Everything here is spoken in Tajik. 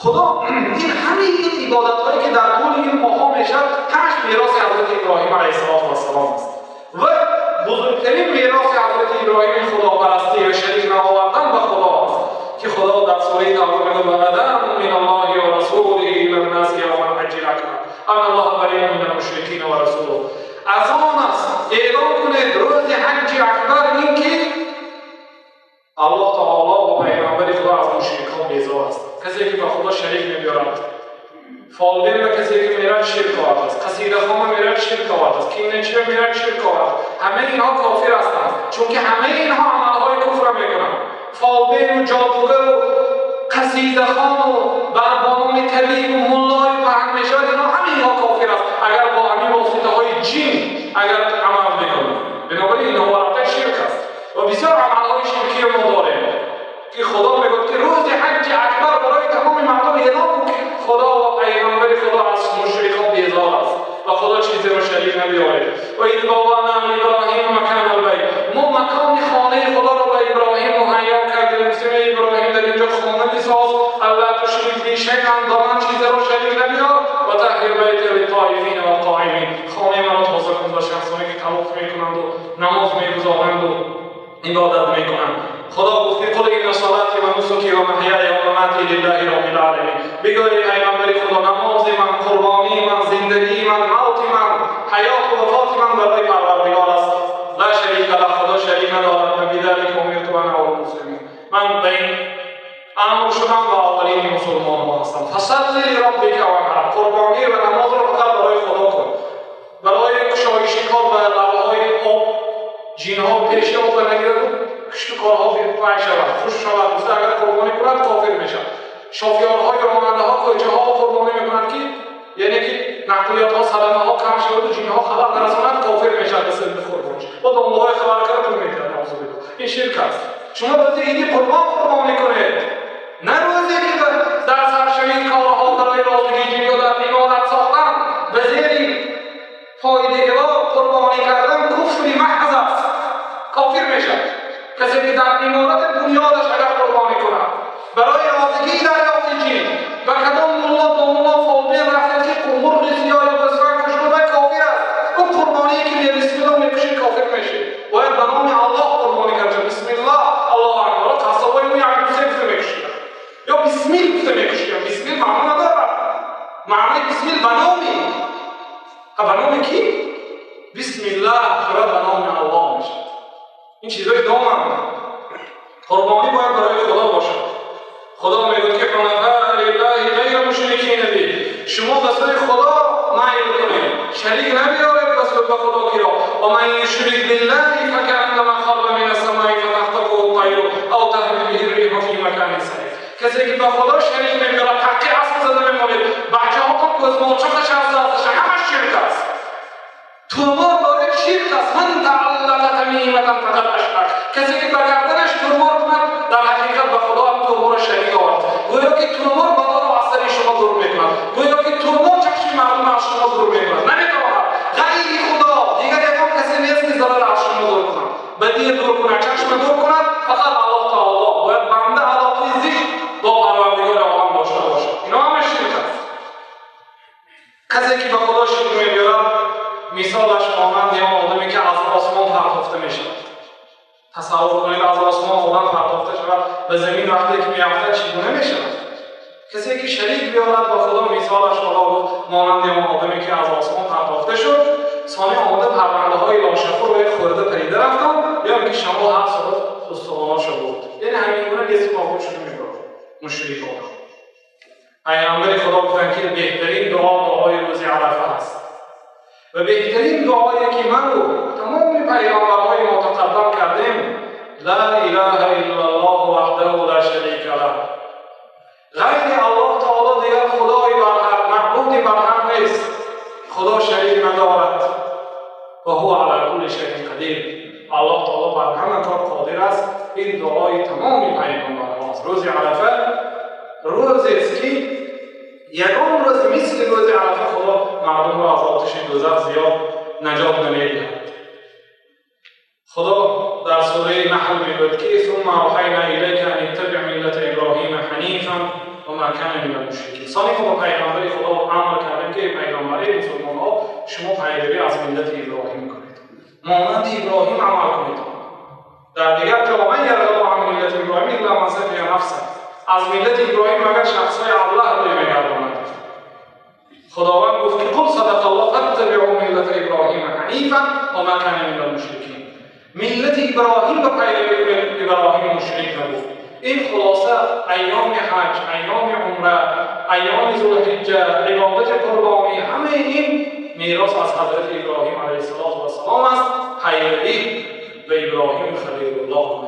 Худо ин ҳамаи ин ибодатҳое ки дар тӯли ин моҳҳо мешавад, ҳамаш мероси ҳазрати Иброҳим алайҳиссалоту вассалом аст. Ва бузургтарин мероси ҳазрати Иброҳим худопарастӣ ва шарик наовардан ба Худо аст, ки Худо дар сураи Тавба мегӯяд: ва адану мин Аллоҳи ва расулиҳи ила ннаси явма алҳаҷҷи акбар анна Аллоҳа бариун мина алмушрикина ва расулуҳ. Аз он аст эълон кунед рӯзи ҳаҷҷи акбар ин ки Аллоҳ таоло ва пайғамбари Худо аз мушрикон безор аст. Касе ки ба Худо шарик мебиёрад, фолбин ба касе ки мерад ширк овардааст, қасидахон мерад ширк овардааст, киначиба мерад ширк овардааст. Ҳамаи инҳо кофир ҳастанд, чунки ҳамаи инҳо амалҳои куфрро мекунанд. Фолбину ҷодугару қасидахону ба номи табибу муллою паҳн мешавад, инҳо ҳамаи инҳо кофир аст, агар бо ҳамин воситаҳои ҷин агар амал мекунанд. Бинобар ин инҳо рафта ширк аст. Ва бисёр амалҳои ширкиро мо дорем, ки Худо мегӯяд ки рӯзи ҳаҷҷи акбар барои тамоми мардум эълон кун, ки Худо ва пайғамбари Худо аз мушрикон безор аст ва Худо чизеро шарик набиёред. Ва из баввана Иброҳима макана албайт, мо макони хонаи Худоро ба Иброҳим муҳайё кардем. Гуфтем: эй Иброҳим, дар инҷо хона бисоз, алла тушрик би шайъан, ба ман чизеро шарик набиёр, ва таҳҳир байти литтоифина валқоимин, хонаи маро тоза кун ба шахсоне ки тавоф мекунанду намоз мегузоранду ибодат мекунанд. Худо гуфт: қул инна салати ва нусуки ва маҳяя ва мамати лиллаҳи роббил оламин. Бигӯ эй пайғамбари Худо, намози ман, қурбонии ман, зиндагии ман, мавти ман, ҳаёту вафоти ман барои Парвардигор аст. Ла шарика лаҳ, Худо шарик надорад. Ва бидалика умирту ва ана аввалул муслимин. Ман ба ин амр шудам ва аввалини мусулмонҳо ҳастам. Фасалли лироббика ванҳар, қурбонӣ ва намозро фақат барои Худо кун. Барои кушоиши кор ба лабҳои об ҷинҳо пеши об нагираду кишту корҳо пай шавад, хушк шавад, гуфта агар қурбонӣ кунад, кофир мешавад. Шофёрҳои ронандаҳо кӯчаҳо қурбонӣ мекунанд, ки яъне ки нақлиётҳо садамаҳо кам шаваду ҷинҳо хабар нарасонанд, кофир мешавад ба сабаби қурбониш. Бо домлаҳои хабар карда пул медиҳад, наузубиллоҳ. Ин ширк аст. Шумо рӯзи иди қурбон қурбонӣ кунед, на рӯзе ки дар саршавии корҳо барои розигии ҷин ё дар иморат сохтан ба зери фоидагиҳо қурбонӣ кардан куфри маҳз аст. Кофир мешавад касе ки дар иморати бунёдаш агар қурбонӣ кунад барои розигии дарёфти ҷин. Ба кадом мулло, домулло, фолбин рафтед, ки мурғи сиёҳ ё гӯсфанд кушт, вай кофир аст. Ӯ қурбоние ки бисмиллоҳ мекушед, кофир мешед. Бояд ба номи Аллоҳ қурбонӣ кард. Бисмиллоҳ, Аллоҳу акбар. Қассобои мо як ду се гуфта мекушанд ё бисмил гуфта мекушанд. Бисмил маъно надорад. Маънои бисмил ба номи, ба номи кӣ? Бисмиллаҳ шавад, ба номи Аллоҳ мешавад. Ин чизҳои доманд. Қурбонӣ бояд барои Худо бошад. Худо мегӯяд ки ҳунафаа лиллаҳи ғайра мушрикина биҳ, шумо ба сӯи Худо майл кунед, шарик набиёред ба сӯи ба Худо киро. Ва ман юшрик биллаҳи факааннама харра мина ссамаи фатахтафуҳу ттайру ав таҳви биҳи рриҳу фи маканин саҳиқ. Касе ки ба Худо шарик мебиёрад, ҳаққи асл зада мемонед, бачаҳотон кӯзмолчоқаш аз дасташа, ҳамаш ширк аст. Тумор доред, ширк аст. Ман тааллақа тамиматан фақад ашрак. Касе ки ба гарданаш тумор кунад, дар ҳақиқат ба Худо ҳам туморро шарик овард. Гӯё ки тумор балоро аз сари шумо дур мекунад, гӯё ки тумор чашми мардумро аз шумо дур мекунад. Наметавонад. Ғайри Худо дигар ягон касе нест, ки зарар аз шумо дур кунад, бадие дур кунад, чашма дур кунад, фақат Аллоҳ таоло. Бояд банда алоқаи зич бо Парвардигори олам дошта бошад. Ино ҳама ширк аст. Касе ки ба Худо ширк мебиёрад, мисолаш монанди он одаме ки аз осмон партофта мешавад. Тасаввур кунед, аз осмон одам партофта шавад, ба замин вақте ки меафтад, чӣ гуна мешавад? Касе ки шарик биёрад ба Худо, мисолаш, Худо гуфт, монанди он одаме ки аз осмон партофта шуд, сони омада парвандаҳои лошахӯр вай хӯрда парида рафтанд ё ин ки шамол ҳар соат устухоноша бурд. Яъне ҳамин гуна несту нобуд шуда мебурд мушрикон. Пайғамбари Худо гуфтанд, ки беҳтарин дуо дуои рӯзи Арафа аст ва беҳтарин дуое ки ману тамоми пайғамбарҳои мо тақаддам кардем: ла илаҳа иллаллоҳ ваҳдаҳу ла шарика лаҳ. Ғайри Аллоҳ таоло дигар худои барҳақ, маъбуди барҳақ нест, Худо шарик надорад. Ва ҳува ала кулли шайъин қадир, Аллоҳ таоло бар ҳама кор қодир аст. Ин дуои тамоми пайғамбарҳо аст. Рӯзи Арафа рӯзест, ки ягон рӯз мисли рӯзи Арафа Худо мардумро аз оташи дӯзах зиёд наҷот намедиҳад. Худо дар сураи Наҳл мегӯяд, ки ثم أوحينا إليك أن اتبع ملة إبراهيم حنيفا. و ما کان من المشرکین. ثانی ما با پیغمبر خدا امر کردیم که پیغمبر مسلمان ها شما پیروی از ملت ابراهیم کنید، مانند ابراهیم عمل کنید. در دیگر جا من یرغب عن ملت ابراهیم الا من سفه نفسه، از ملت ابراهیم مگر شخصای الله روی میگرداند. خداوند گفت که قل صدق الله فاتبعوا ملت ابراهیم حنیفا و ما کان من المشرکین. ملت ابراهیم به پیروی ابراهیم مشرک نبود. این خلاصه ایام حج، ایام عمره، ایام ذوالحجه، عبادت قربانی، همه این میراث از حضرت ابراهیم علیه السلام است. پیروی به ابراهیم خلیل الله کنید.